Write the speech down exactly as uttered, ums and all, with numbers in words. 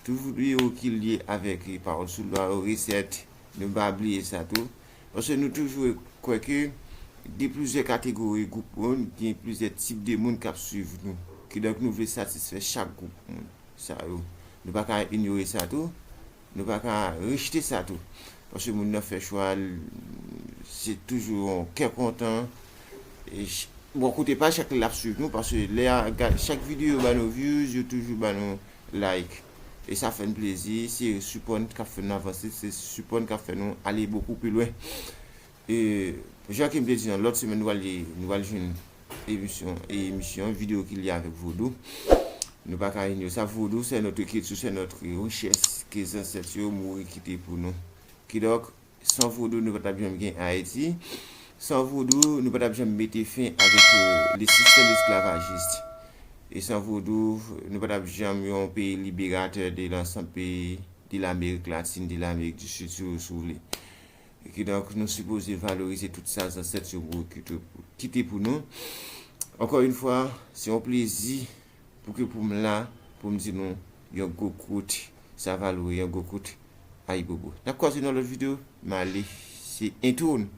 Tout videyo ki lye avèk pawòl sou lwa yo, resèt, nou pa bliye sa tou. Paske nou toujou kwè ke gen plizyè kategori gwoup moun, gen plizyè tip de moun k ap swiv nou. Kidonk nou vle satisfè chak gwoup moun sa yo. Nou pa ka inyore sa tou. Nou pa ka rejte sa tou. Paske moun nan fè chwa l, se toujou yon kè kontan. E ch- bò kote pa chak lè l ap swiv nou, paske lè a gad chak videyo ba nou views, yo toujou ba nou like. E sa fè n plezi, se sipò n k ap fè n avanse, se sipò n k ap fè nou ale bokou pi lwen. E jan ke m te di nan lòt semèn, nou pral, nou pral jwenn emisyon, e emisyon, videyo ki lye avèk vodou. Nou pa ka inyore sa, vodou, c'est notre culture, c'est notre richesse ke zansèt yo mouri kite pou nou. Kidonk, san vodou, nou pa t ap janm gen Ayiti. San vodou, nou pa t ap janm mete fen avèk, euh, le sistèm esklavajis. E san vodou, nou pa t ap janm yon peyi liberatè de lansanm peyi de Lamerik Latin, de Lamerik di Sid, si w, si w vle. Kidonk, nou sipoze valorize tout sa zansèt yo pou, kite, kite pou nou. Ankò yon fwa, se yon plezi pou ke pou m la, pou m di nou yon gwo kout Savalri, yon gwo kout Ayibobo. N ap kwaze nan lòt videyo, m ale, se entoun.